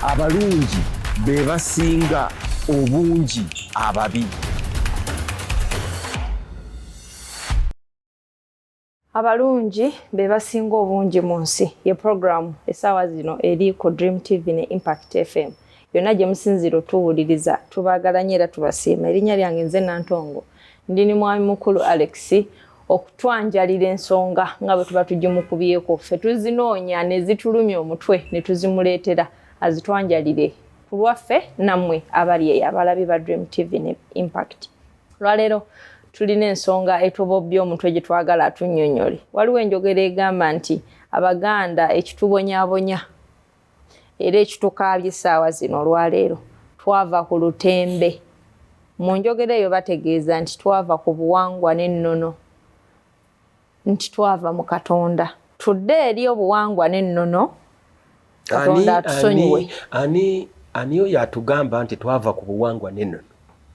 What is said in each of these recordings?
Abalungi be basinga obungi ababi. Abalungi be basinga obungi mu nsi ye pulogulaamu essaawa zino eri ku Dream TV ne Impact FM. Yonna gye musinziira otuwuliriza tubaagala nnyo era tubasiima. Erinnya lyange nze Nantongo, ndi ne mwami mukulu Alex okutwanjalira ensonga nga bwe tuba tugimukubyeko. Ffe tuzinoonya ne zitulumya omutwe ne tuzimuleetera azitwanjalire ku lwaffe nammwe abali eyo abalabi ba Dream TV ne Impact. Lwaleero tulina ensonga etubobbya omutwe gye twagala atunnyonnyole. Waliwo enjogera egamba nti Abaganda ekitubonyabonya era ekitukaabya essaawa zino olwaleero twava ku lutembe. Mu njogera eyo bategeeza nti twava ku buwangwa n'ennono nti twava mu Katonda. Tudde eri obuwangwa n'ennono Katonda atusonyiwe. Ani oyo atugamba nti twava ku buwangwa n'ennono?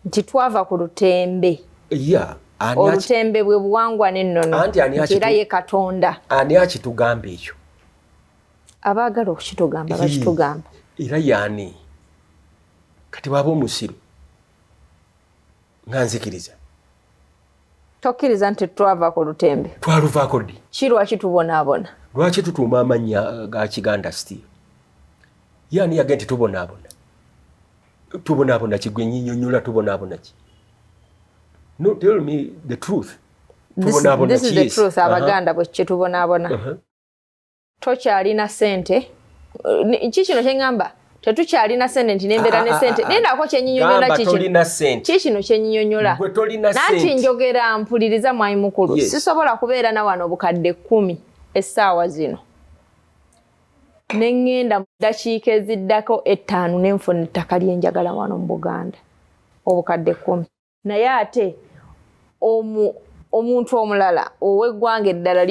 Nti twava ku lutembe. Yeah. Olutembe bwe buwangwa n'ennono era ye Katonda. Ani akitugamba ekyo? Abaagala okukitugamba bakitugamba. Era yaani? Kati bw'aba omusiru nga nzikiriza. Tokkiriza nti twava ku lutembe? Twaluvaako ddi? Ki lwaki tubonaabona? Lwaki tutuuma amannya ga Kiganda still? Ye ani yagenda nti tubonaabona? Tubonaabona ki? Gwe nyinyonnyola tubonaabona ki? No, tell me the truth. Tubonaabona ki? This is the truth. Abaganda bwe kitubonaabona. Tokyalina sente. Ki kino kyeŋŋamba? Tetukyalina sente nti nembeera ne sente. Nendako kyenyinyonyola kiki kino kyenyinyonyola. Nanti njogera mpuliriza mwami mukulu. Sisobola kubeera na wano obukadde 10 essaawa zino. Ne ŋŋenda mu ddakiika eziddako 5 ne nfuna ettaka lye njagala wano mu Buganda. Obukadde 10. Naye ate omuntu omulala ow'eggwanga eddala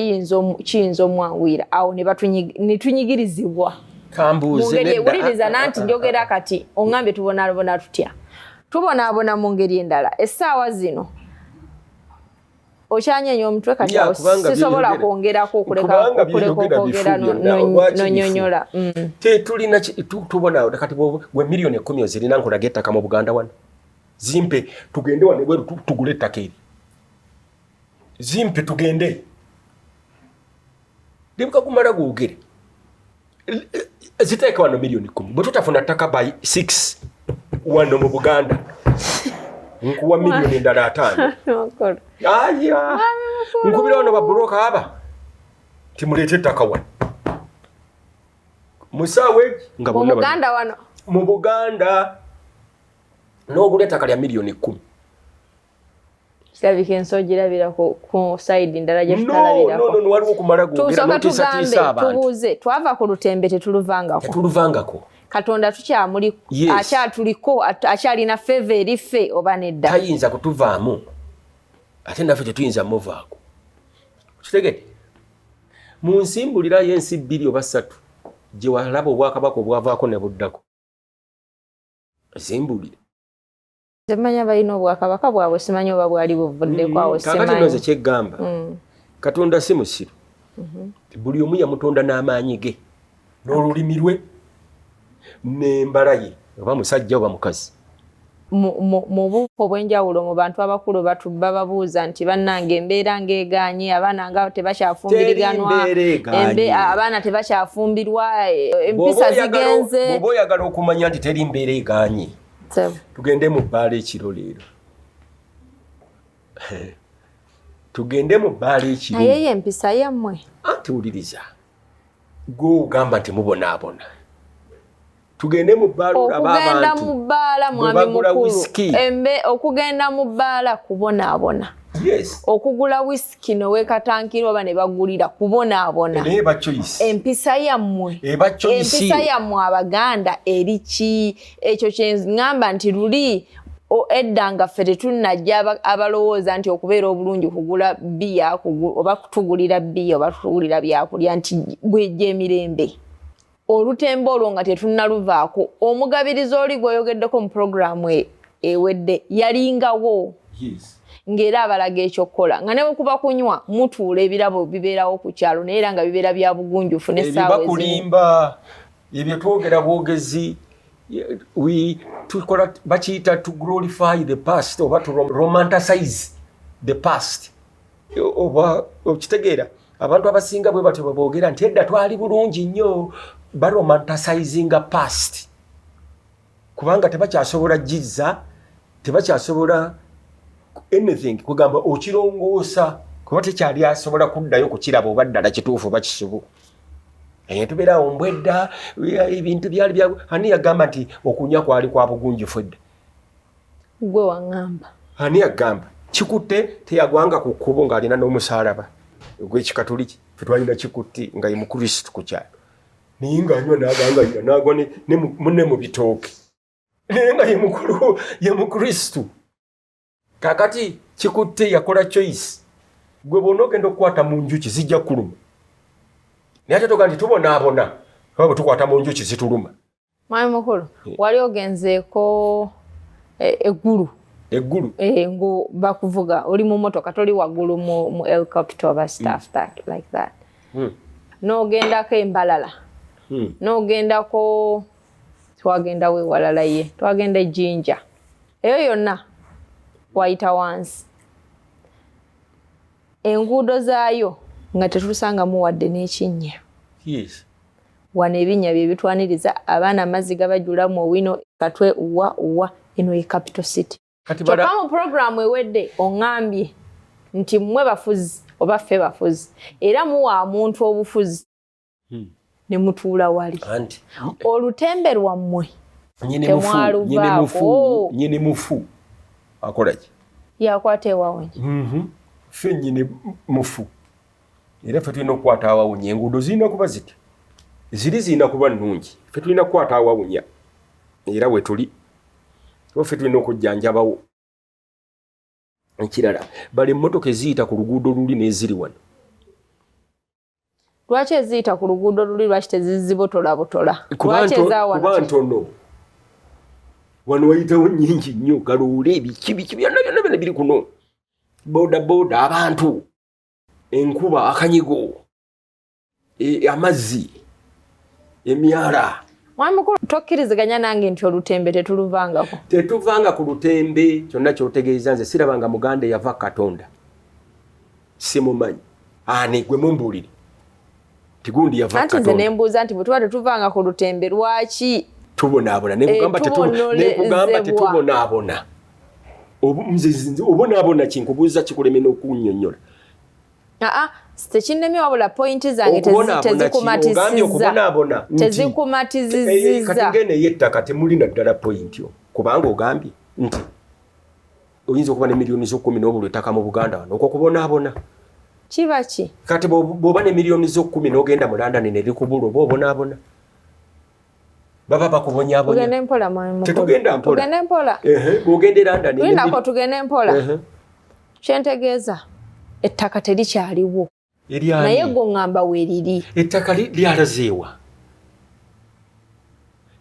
kiyinza omwanguyira awo ne tunyigirizibwa. Kambuuze Mu ngeri nedda. ewuliriza nanti njogera kati oŋŋambye tubonaabona tutya? Tubonaabona mu ngeri endala. Essaawa zino okyanyenya omutwe kati awo sisobola kwongerako okuleka okwogera nonyonyola. Tetulina tubonaabona kati gwe miliyoni 10 ozirina nkulaga ettaka mu Buganda wano. Zimpe tugende wano ebweru tugule ettaka eri. Zimpe tugende. Ndibuka kumala googere. Ziteeke wano miliyoni 10. Bwe tutafuna ttaka by 6 wano mu Buganda. Nkuwa miliyoni endala 5. Aya. Nkubira wano babuloka aba. Timuleete ettaka wano. Musaawe nga bonna. Mu Buganda wano. Mu Buganda. N'ogula ettaka lya miliyoni 10. Kirabika ensi ogirabira ku side ndala gye tutalabirako. No, no, no, waliwo okumala googera n'otiisatiisa abantu. Tubuuze, twava ku lutembe tetuluvangako. Tetuluvangako. Katonda tukyamuli, akyatuliko, akyalina favor eri ffe oba nedda. Tayinza kutuvaamu. Ate naffe tetuyinza muvaako. Kitegedde? Mu nsi mbulirayo ensi 2 oba 3 gye walaba obwakabaka obwavaako ne buddako. Zimbulire. Nze balina obwakabaka bwabwe simanyi oba bwali buvuddeko awo simanyi. Kaakati nno nze kyeggamba. Katonda si musiru. Buli omu yamutonda n'amaanyi ge n'olulimi lwe n'embala ye oba musajja oba mukazi. Mu bufo obw'enjawulo mu bantu abakulu bababuuza nti bannange embeera ng'egaanye, abaana nga tebakyafumbiriganwa, abaana tebakyafumbirwa, empisa zigenze. Bw'oba oyagala okumanya nti teri mbeera egaanye, tugende mu bbaala ekiro leero. Tugende mu bbaala ekiro. Naye ye empisa yammwe. Anti wuliriza. Gwe ogamba nti mubonaabona. Tugende mu bbaala olabe abantu. Okugenda mu bbaala mwami mukulu. Okugenda mu bbaala kubonaabona. Yes. Okugula whisky nowekatankira oba ne bagulira kubonaabona. Eba choice. Empisa yammwe. Eba choice. Empisa yammwe Abaganda eri ki? Ekyo kye ŋŋamba nti luli edda nga ffe tetunnajja abalowooza nti okubeera obulungi kugula bbiya oba kutugulira bbiya oba kutugulira byakulya nti bwejja emirembe. Olutembe olwo nga tetunnaluvaako, omugabirizi oli gw'oyogeddeko mu pulogulaamu ewedde yalingawo. Ng'era abalaga ekyokukola nga ne bwe kuba kunywa mutuula ebirabo bibeerawo ku kyalo naye era nga bibeera bya bugunjufu n'essaawa ezimu. Ebibakulimba ebyo twogera bwogezi. We tukola bakiyita to glorify the past oba to romanticize the past. Oba okitegeera, abantu abasinga bwe batyo bwe boogera nti edda twali bulungi nnyo, baromanticizinga past kubanga tebakyasobola gizza, tebakyasobola anything kugamba okirongoosa kuba tekyali asobola kuddayo kukiraba oba ddala kituufu oba kisubu. Tubeerawo mbwedda ebintu byali bya ani yagamba nti okunywa kwali kwa bugunjufu edda? Gwe waŋŋamba. Ani yagamba? Kikutte teyagwanga ku kkubo ng'alina n'omusaalaba ogw'ekikatuliki. Ffe twalina Kikutte nga ye Mukristu ku kyalo, naye ng'anywa n'agangayira n'agwa munne mu bitooke, naye nga ye mukulu, ye Mukristu. Kaakati Kikutte yakola choice. Gwe bw'onoogenda okukwata mu njuki zijja kuluma, naye ate toga nti tubonaabona oba bwe tukwata mu njuki zituluma. Mwami mukulu, wali ogenzeeko eggulu? Eggulu? Ngu bakuvuga, oli mu motoka, toli waggulu mu helicopter oba stuff that, like that. N'ogendako embalala, n'ogendako, twagendawo ewalala, ye twagenda ejjinja, eyo yonna wayita wansi, enguudo zaayo nga tetusangamu wadde n'ekinnya. Wano ebinnya bye bitwaniriza abaana, amazzi gabajulamu owino katwe uwa uwa. Eno ye capital city. Kyokka mu puroguramu ewedde oŋŋambye nti mmwe bafuzi oba ffe bafuzi, era muwa muntu obufuzi ne mutuula wali olutembe lwammwe. Temwaluvaako. Nyini mufu akola ki? Yakwata ewawonye. Ffe nyini mufu, era ffe tulina okukwata awawunya. Enguudo zirina kuba ziti, ziri zirina kuba nnungi. Ffe tulina kukwata awawunya, era we tuli oba ffe tulina okujjanjabawo. Ekirala, bali emmotoka eziyita ku luguudo luli n'eziri wano. Lwaki eziyita ku luguudo luli, lwaki tezizibotolabotola? Lwaki Kuba ntono. Wano wayitawo nnyingi nnyo, galoole, biki biki, byonna byonna byonna biri kuno, boda boda, abantu, enkuba, akanyigo, amazzi, emyala. Mwami mukulu, tokkiriziganya nange nti olutembe tetuluvangako? Tetuvanga ku lutembe. Kyonna kyotegeeza, nze sirabanga muganda eyava Katonda, simumanyi. Ani gwe mumbuulire tigundi yava? Anti nze nembuuza nti bwe tuba tetuvanga ku lutembe, lwaki Tubonaabona. Nekugamba tetubonaabona. Nze obonaabona kinkubuuza kikuleme n'okunnyonnyola. Aa, tekinnemye, wabula pointi zange tezikumatizizza, tezikumatizizza. Kati ngene ey'ettaka temuli naddala pointi yo, kubanga ogambye nti oyinza okuba ne miliyoni zo 10 n'obulwa ettaka mu Buganda wano. Okwo kubonaabona? Kiba ki? Kati bw'oba ne miliyoni zo 10 n'ogenda mu London ne likubula, oba obonaabona? Baba bakubonyabonya. Tugende mpola, mwami mukulu. Tetugenda mpola. Tugende mpola. Bw'ogenda e London Tulinako, tugende mpola. Kyentegeeza, ettaka terikyaliwo, naye gwe ŋŋamba weeriri. Ettaka lyalazeewa?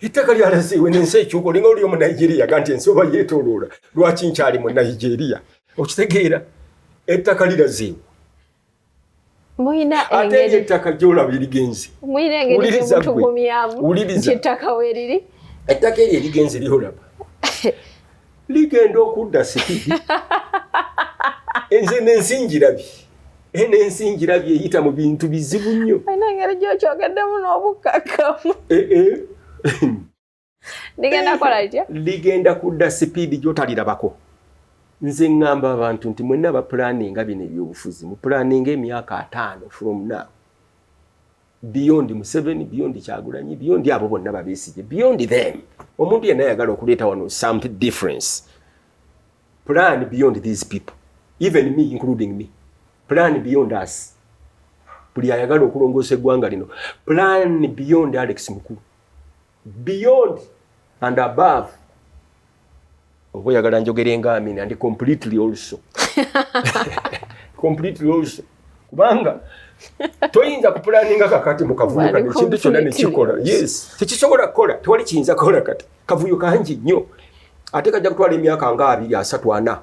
Ettaka lyalazeewa? Nensi ekyuka, olinga oli omu Nigeria ga nti ensi oba yeetooloola, lwaki nkyali mu Nigeria? Okitegeera, ettaka lirazeewa? Muyina Ate eri ettaka gyolaba erigenze. Muyina engeri gyemutugumyamu nti ettaka weeriri? Ettaka eryo erigenze lyolaba ligenda okudda speed. Enze nensi ngirabye, eno ensi ngirabye eyita mu bintu bizibu nnyo. Olina engeri gyokyogeddemu n'obukkakkamu. Ligenda kola litya? Ligenda kudda speed gy'otalirabako. Nze ŋŋamba abantu nti mwenna bapulaninga bino ebyobufuzi, mupulaninga emyaka 50 from now, beyond Museveni, beyond Kyagulanyi, beyond abo bonna babeesige, beyond them. Omuntu yenna ayagala okuleeta wano some difference, plan beyond these people, even me, including me, plan beyond us. Buli ayagala okulongoosa eggwanga lino, plan beyond Alex Mukulu, beyond and above. Oba oyagala njogere nga Amina, ndi completely also, completely also, kubanga toyinza kupulaninga kakati mu kavuyo kano ekintu kyonna nekikola. Yes, tekisobola kukola, tewali kiyinza kukola kati. Kavuyo kangi nnyo, ate kajja kutwala emyaka nga 20, 30, 40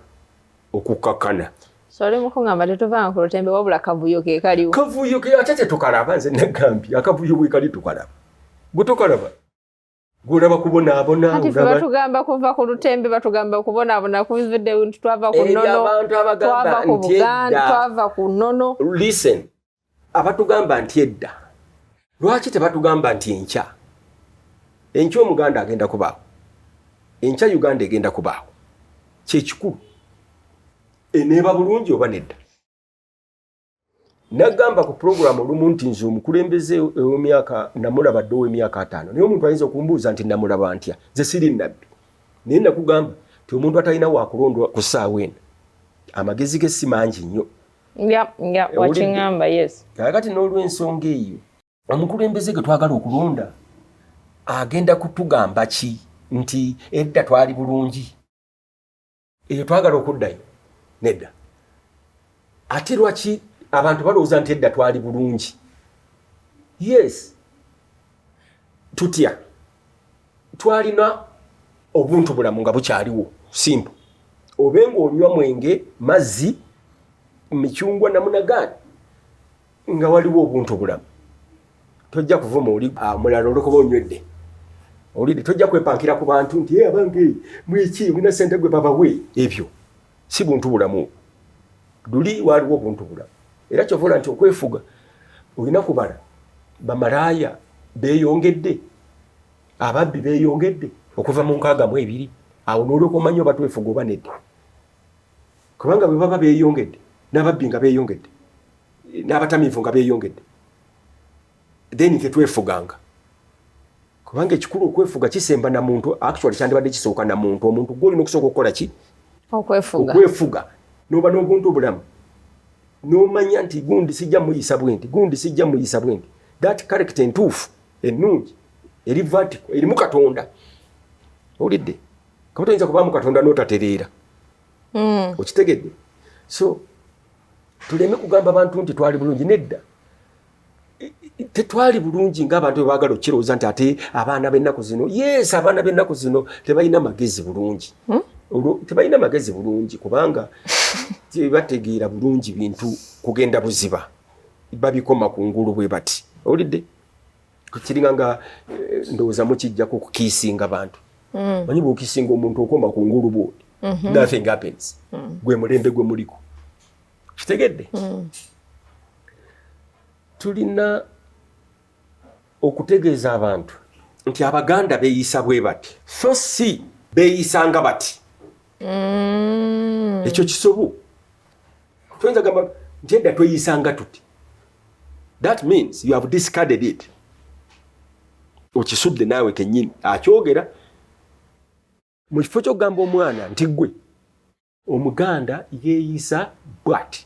okukakkana. So oli mukuŋŋamba tetuvanga ku lutembe, wabula kavuyo ke kaliwo? Kavuyo ke ate tetukalaba. Nze nagambye akavuyo bwe kali tukalaba, gwe tokalaba. Gwolaba kubonaabona. Kati ffe batugamba kuva ku lutembe, batugamba kubonaabona kuvudde nti twava ku Eri nnono, abantu abagamba twava ku nti Buganda, edda. Twava ku nnono. Listen, abatugamba nti edda, lwaki tebatugamba nti enkya? Enkya Omuganda agenda kubaawo, enkya Uganda egenda kubaawo. Kyekikulu, eneeba bulungi oba nedda? Nagamba ku puroguramu olumu nti nze omukulembeze ow'emyaka namulaba dde ow'emyaka 50, naye omuntu ayinza okumbuuza nti namulaba ntya? Nze siri nabbi, naye nakugamba nti omuntu atalina wakulondwa ku ssaawa eno, amagezi ge si mangi nnyo. Ya, wakiŋŋamba, yes. Kaakati n'olw'ensonga eyo, omukulembeze gwe twagala okulonda agenda kutugamba ki? Nti edda twali bulungi, eyo twagala okuddayo? Nedda. Ate lwaki abantu balowooza nti edda twali bulungi? Yes, tutya? Twalina obuntu bulamu nga bukyaliwo, simple. Obe ng'onywa mwenge, mazzi, micyungwa, namunagaani, nga waliwo obuntu bulamu. Tojja kuvuma oli mulala olwokuba onywedde, olidde. Tojja kwepankira ku bantu nti, "Eh, abange mwiki, olina sente gwe babawe." Ebyo si buntu bulamu. Luli waliwo obuntu bulamu. Era kyovola nti okwefuga olina kubala bamalaaya beeyongedde, ababbi beeyongedde okuva mu 62 awo, n'olyoka omanyi oba twefuga oba nedda. Kubanga bwe baba beeyongedde, n'ababbi nga beeyongedde, n'abatamiivu nga beeyongedde, then tetwefuganga. Kubanga ekikulu okwefuga kisemba na muntu. Actually kyandibadde kisooka na muntu. Omuntu gwe olina okusooka okukola ki? Okwefuga. Okwefuga, noba n'obuntu obulamu, n'omanya nti gundi sijja muyisa bwenti, gundi sijja muyisa bwenti. That character entuufu, ennungi, eri vertical, erimu Katonda. Owulidde? Kaba toyinza kubaamu Katonda n'otatereera. Okitegedde? So tuleme kugamba bantu nti twali bulungi. Nedda, tetwali bulungi ng'abantu bwe baagala okukirowooza nti ate abaana b'ennaku zino. Yes, abaana b'ennaku zino tebalina magezi bulungi. Olwo tebalina magezi bulungi kubanga tebategeera bulungi bintu kugenda buziba, babikoma ku ngulu bwe bati. Owulidde? Kiringa nga ndowooza mukijjako okukiisinga bantu. Manyi bw'okiisinga omuntu okoma ku ngulu bwoti, nothing happens. Gwe mulembe gwe muliko. Kitegedde? Tulina okutegeeza abantu nti Abaganda beeyisa bwe bati, so si beeyisanga bati. Ekyo kisobu. Toyinza gamba nti edda tweyisanga tuti. That means you have discarded it, okisudde naawe kennyini akyogera. Mu kifo ky'okugamba omwana nti gwe Omuganda yeeyisa bwati,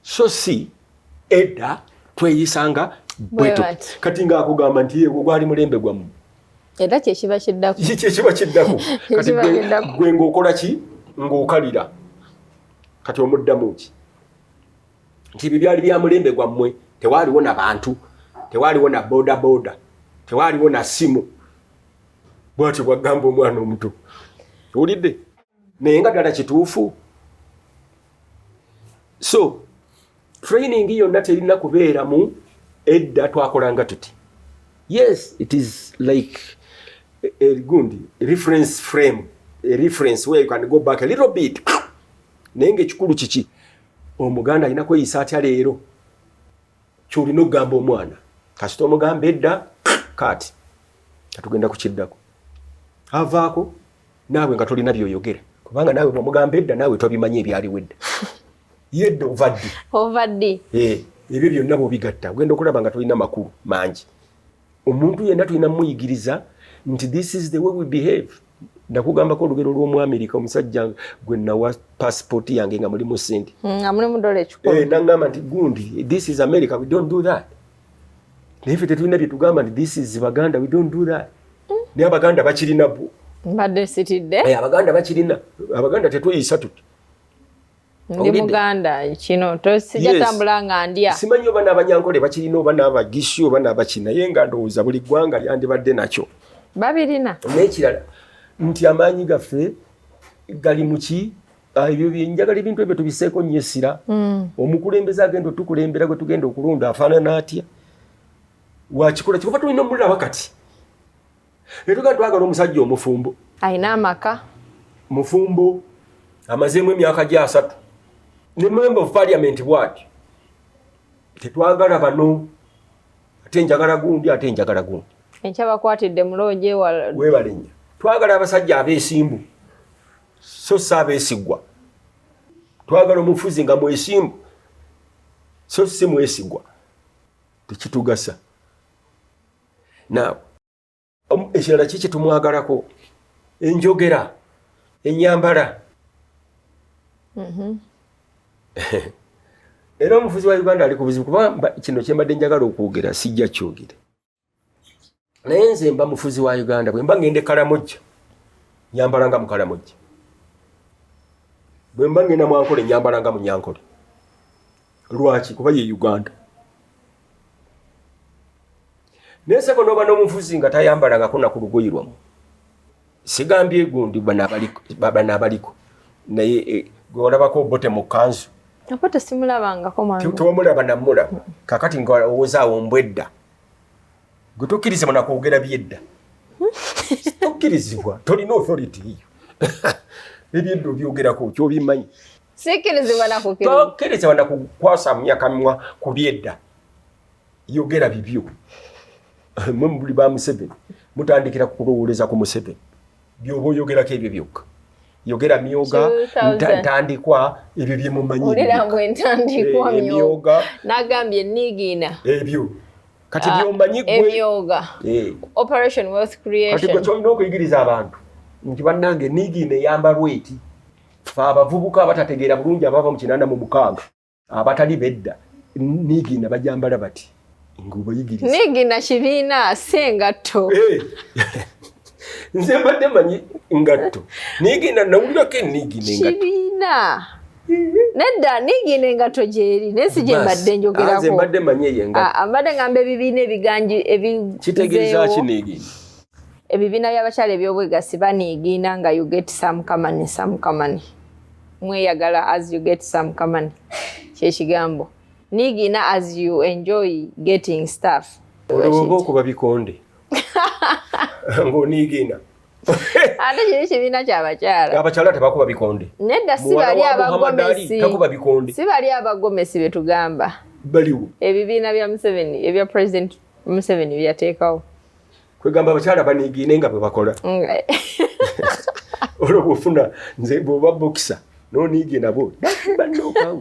so si edda tweyisanga bwe bwe tuti. Bati. Kati ng'akugamba nti yegwo gwali mulembe gwammwe. Era kyekiba kiddako. Kyekiba kiddako kati. Kiba kiddako. Gwe ng'okola ki? Ng'okalira. Kati omuddamu ki? Nti ebyo byali bya mulembe gwammwe, tewaaliwo na bantu, tewaaliwo na boda boda, tewaaliwo na simu. Bwatyo bwagamba omwana omuto. Owulidde? Naye nga ddala kituufu. So training yonna terina kubeera mu edda twakolanga tuti. Yes, it is like a gundi reference frame, a reference where you can go back a little bit. Naye nga ekikulu kiki? Omuganda alina kweyisa atya leero? Kyolina okugamba omwana. Kasita omugamba edda, kaati katugenda kukiddako, avaako naawe nga tolina byoyogera, kubanga naawe bwomugamba edda, naawe tobimanyi ebyaliwo edda. Yedda ova ddi? Ova ddi? Eh, ebyo byonna bw'obigatta ogenda okulaba nga tolina makulu mangi. Omuntu yenna tulina muyigiriza nti this is the way we behave. Nakugambako olugero lw'Omuamerika, omusajja gwe nawa passport yange nga mulimu sente. Nga mulimu dola 100. Eh, nangamba nti gundi, this is America, we don't do that. Naye ffe tetulina bye tugamba nti this is Baganda, we don't do that. Naye Abaganda bakirina bo. Mbadde sitidde. Eh, Abaganda bakirina. Abaganda tetweyisa tuti. Ndi Owulidde? Muganda, kino tosijja tambula nga ndya. Simanyi oba n'Abanyankole bakirina, oba n'Abagishi, oba n'abaki, naye nga ndowooza buli ggwanga lyandibadde nakyo. Babirina. N'ekirala nti amaanyi gaffe gali muki? Ah, ebyo byenjagala, ebintu ebyo tubiseeko nnyo essira. Omukulembeze agenda otukulembera, gwe tugenda okulonda, afaanana atya? Wakikola kikuba tulina omulaba kati. Netuga twagala omusajja omufumbo alina amaka, mufumbo, amazeemu emyaka gy 30, ne member of parliament bwati. Tetwagala bano, ate njagala gundi, ate njagala gundi. Enkya bakwatidde mu lodge ewala. Weebale nnyo. Twagala abasajja abeesimbu, so si abeesigwa. Twagala omufuzi nga mwesimbu, so si mwesigwa, tekitugasa. Naawe ekirala ki kyetumwagalako? Enjogera, enyambala. Era omufuzi wa Uganda ali ku buzibu, kuba kino kyembadde njagala okwogera sijja kyogere, naye nze mba mufuzi wa Uganda, bwe mba ngenda ekalamojja nyambala nga mukalamojja, bwe mba ngenda mwankole nyambala nga munyankole. Lwaki? Kuba ye Uganda. Naye seko noba n'omufuzi nga tayambalangako na ku lugoyi lwammwe, sigambye gundi bano abaliko, naye gwe olabako Obote mu kanzu? Obote simulabangako, mwami. Tewamulaba namulaba. Kakati nga owozaawo mbwedda, gwe tokkirizibwa nakwogera byedda, tokkirizibwa, tolina authority eyo. Ebyedda obyogerako kyobimanyi? Sikkirizibwa nakukkiriza. Tokkirizibwa nakukwasa myakamwa ku byedda. Yogera bibyo. Mwe muli ba Museveni, mutandikira kulowooleza ku Museveni. Byoba oyogerako ebyo byokka. Yogera myoga, 2000. ntandikwa, ebyo byemumanyi. Olira mbwe entandikwa, Eh, myoga. Emyoga. Nagambye niigiina. Ebyo kati byomanyi gwe. Emyoga. Operation Wealth Kati gwe Creation. kyolina okuyigiriza abantu nti bannange, niigiina eyambalwa eti. Fe abavubuka abatategeera bulungi, abava mu 86, abatali bedda, niigiina bajambala bati, ng'obayigiriza. Niigiina kibiina, si engatto. Eh. Nze mbadde manyi ngatto. Niigiina nawulirako eniigiina engatto. Kibiina. Nedda, niigiina engatto gyeri, naye si gye mbadde Nze njogerako. mbadde manyi eyo engatto. Ah, mbadde ngamba ebibiina ebiganji. Kitegeeza ki Ebizeewo. niigiina? Ebibiina by'abakyala ebyobwegassi baniigiina nga you get some kamani, some kamani, mweyagala as you get some kamani, kyekigambo niigiina, as you enjoy getting stuff. Olowooba okuba bikonde ng'oniigiina? Ate kiri kibiina kyabakyala. Abakyala tebakuba bikonde. Nedda, si Muwala bali wa Muhammad Ali abagomesi. takuba bikonde. Si bali abagomesi betugamba. Baliwo. Ebibiina bya Museveni, ebya President Museveni byateekawo. Kwegamba abakyala baniigiine nga bwe bakola. Olwo bwofuna nze bw'oba bokisa n'oniigiina bo bannookawo,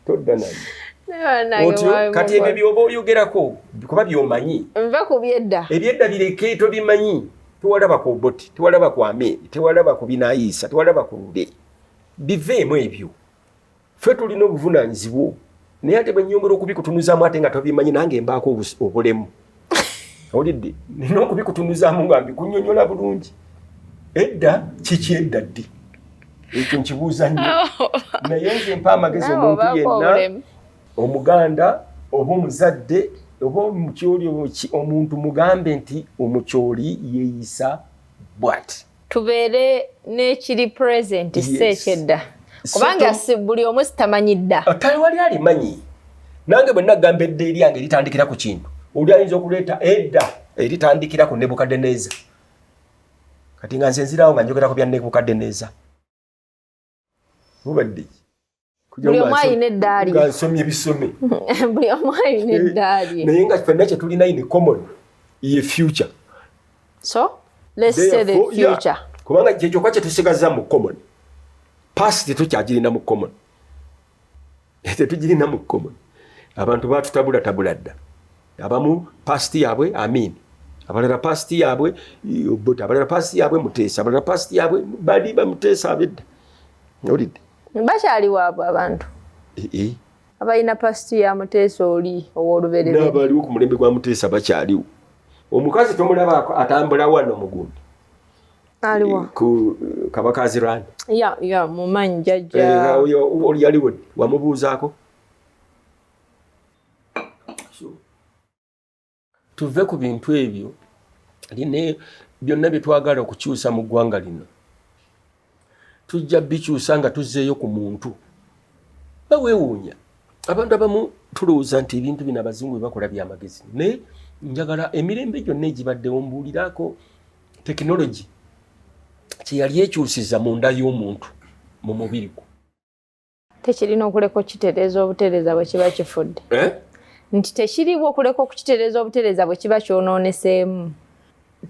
todda naye. Naye Otyo bannange, kati ebyo byoba oyogerako kuba byomanyi. Nva ku byedda. Ebyedda bireke, tobimanyi. Tewalaba ku Obote, tewalaba ku Amin, tewalaba ku Binayiisa, tewalaba ku Lule. Biveemu ebyo. Ffe tulina obuvunaanyizibwa, naye ate bwe nnyongera okubikutunuzaamu ate nga tobimanyi, nange mbaako obulemu. Owulidde? Nina okubikutunuzaamu nga mbikunyonyola bulungi. Edda kiki? Edda ddi? Ekyo nkibuuza nnyo, naye nze mpa amagezi Naawe omuntu obaako yenna, obulemu. Omuganda oba omuzadde oba omukyoli oba omuntu, mugambe nti omukyoli yeeyisa bwati. Tubeere n'ekiri present, si ekyedda, kubanga si buli omu sitamanyi dda. Tewali alimanyi. Nange bwe nagamba edda eryange eritandikira ku kintu, oli ayinza okuleeta edda eritandikira ku Nebukaddeneza. Kati nga nze nzirawo nga njogera ku bya Nebukaddeneza, mubadde ki? Buli omu alina eddaali. Nga nsomye bisome. Buli omu alina eddaali. Naye nga ffenna kye tulina in common ye future. So let's say the Therefore, yeah, future. Kubanga kyekyokka kye tusigazza mu common. Past tetukyagirina mu common, tetugirina mu common. Abantu batutabulatabula dda. Abamu past yaabwe Amin, abalala past yaabwe Obote, abalala past yaabwe Muteesa, abalala past yaabwe bali bamuteesa abedda. Owulidde? Bakyali waabwe abantu Eh, eh. abalina past ya Muteesa oli ow'olubereberye. N'abaliwo ku mulembe gwa Muteesa bakyaliwo. Omukazi tomulaba atambula wano mugundi? Aliwa? Ku Kabaka Azirani. Ya, mumanyi jjajja. Oyo oli yaliwo, wamubuuzaako? So, tuve ku bintu ebyo line. Byonna bye twagala okukyusa mu ggwanga lino tujja bikyusa nga tuzzeeyo ku muntu. Baweewuunya abantu abamu, tulowooza nti ebintu bino abazungu bye bakola byamagezi, naye Njagala emirembe gyonna egibaddewo mbuulirako tekinologi kyeyali ekyusiza munda y'omuntu mu mubiri gwo. Tekirina okuleka okukitereeza obutereeza bwe kiba kifudde. Eh? Nti tekiriwo okuleka okukitereeza obutereeza bwe kiba kyonooneseemu.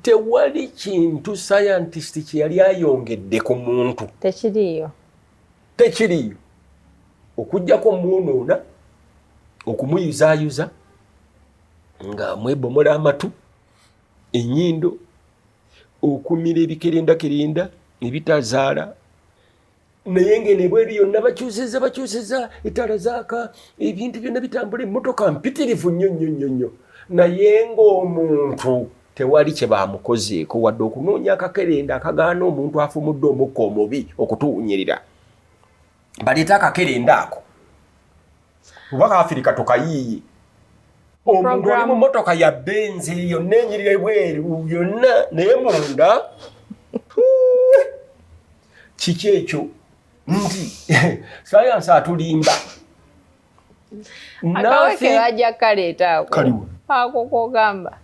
Tewali kintu scientist kye yali ayongedde ku muntu. Tekiriiyo. Tekiriiyo. Okuggyako omwonoona, okumuyuzaayuza nga mwebomola amatu, ennyindo, okumira ebikerendakerenda ebitazaala, naye ng'eno ebweru yonna bakyusiza bakyusiza, ettaala zaaka, ebintu byonna bitambula, emmotoka mpitirivu nnyo nnyo nnyo nnyo, naye ng'omuntu tewali kye bamukozeeko wadde okunoonya akakerenda akagaana omuntu afumudde omukka omubi okutuwunyirira. Baleete akakerenda ako oba ka Afirika tukayiiye. Omuntu ali mu mmotoka ya benzi yonna enyirira ebweru yonna, naye munda kiki ekyo? Nti sayansi atulimba. Akaweke bajja kaleeta ako. Kaliwa. Ako kogamba.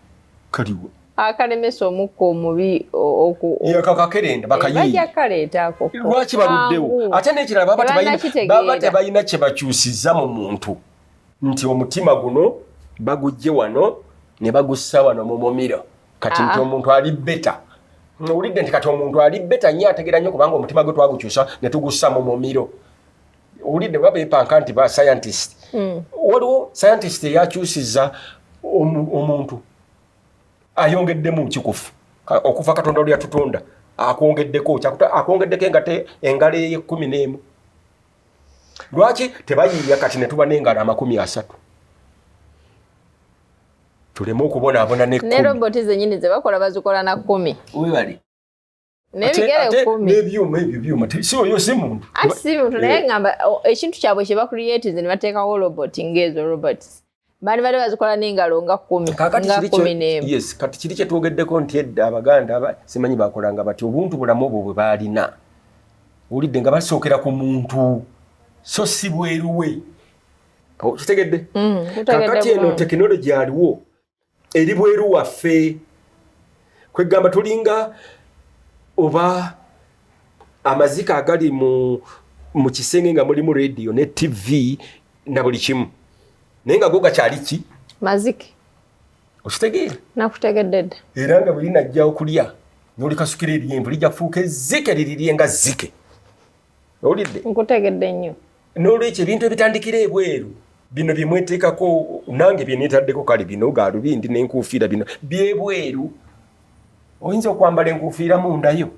Kaliwa. Akalemesa omukka omubi Yako akakerenda bakayiiye. Bajja kaleeta ako. Lwaki baluddewo? Ate n'ekirala baba tebalina kye bakyusiza mu muntu. Nti omutima guno bagujje wano ne bagussa wano mu mumiro. Kati nti omuntu ali beta. Owulidde nti kati omuntu ali beta nnyo ategeera nnyo kubanga omutima gwe twagukyusa ne tugussa mu mumiro. Owulidde baba beepanka nti ba scientist. Waliwo scientist eyakyusiza omuntu ayongeddemu kikufu okuva Katonda lwe yatutonda akwongeddeko akwongeddeko engate engalo ey'ekkumi n'emu. Lwaki tebayiiya kati ne tuba n'engalo 30? Tuleme okubonaabona n'ekkumi. Ne roboti zennyini ze bakola bazikola na 10. Webale. N'ebigere 10. N'ebyuma ebyo byuma si oyo si muntu. Ati si muntu naye ngamba ekintu kyabwe kye bakuliyeetize ne bateekawo roboti ng'ezo robots. Bani bali bazikola n'engalo nga 10 nga 11. Yes, kati kiri kye twogeddeko nti edda Abaganda simanyi bakolanga bati obuntu bulamu obwo bwe baalina. Owulidde nga basookera ku muntu so si bweru we. Okitegedde? Kakati eno tekinologi aliwo eri bweru waffe. Kwegamba tulinga oba amazika agali mu kisenge nga mulimu radio ne TV na buli kimu. Naye nga go gakyali ki? Mazike. Okitegeera? Nakutegedde dda. Era nga bwe linajja okulya n'olikasukira eryenvu lijja kufuuka ezzike lirirye nga zzike. Owulidde? Nkutegedde nnyo. N'olwekyo ebintu ebitandikira ebweru bino bye mweteekako nange bye neetaddeko kale bino gaalubindi n'enkuufiira bino byebweru. Oyinza okwambala enkuufiira mundayo?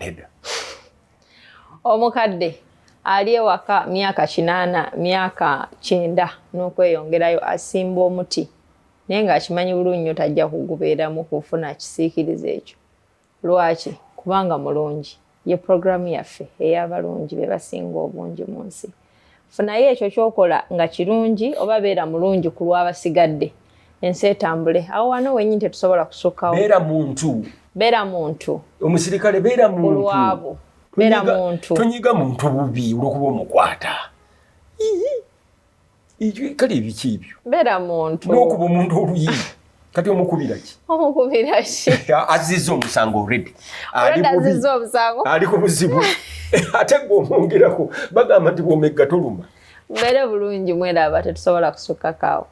Nedda. Omukadde ali ewaka myaka 8 myaka 90 n'okweyongerayo asimba omuti naye ng'akimanyi bulungi nnyo tajja kugubeeramu kufuna kisiikirize ekyo. Lwaki? Kubanga mulungi. Ye pulogulaamu yaffe ey'abalungi be basinga obungi mu nsi. Funayo ekyo ky'okola nga kirungi oba beera mulungi ku lw'abasigadde. Ensi etambule. Awo wano wennyini tetusobola kusukkawo. Beera muntu. Beera muntu. Omusirikale beera muntu. Olwabo. Beera muntu. Tonyiga muntu bubi olw'okuba omukwata. Kale ebiki ebyo? Beera muntu. N'okuba omuntu oluyi. Kati omukubira ki? Omukubira ki? Azizza omusango already. Azizza omusango. Ali ku buzibu. Ate gwe omwongerako bagamba nti bw'omegga toluma. Mbeere bulungi mweraba tetusobola kusukkako awo.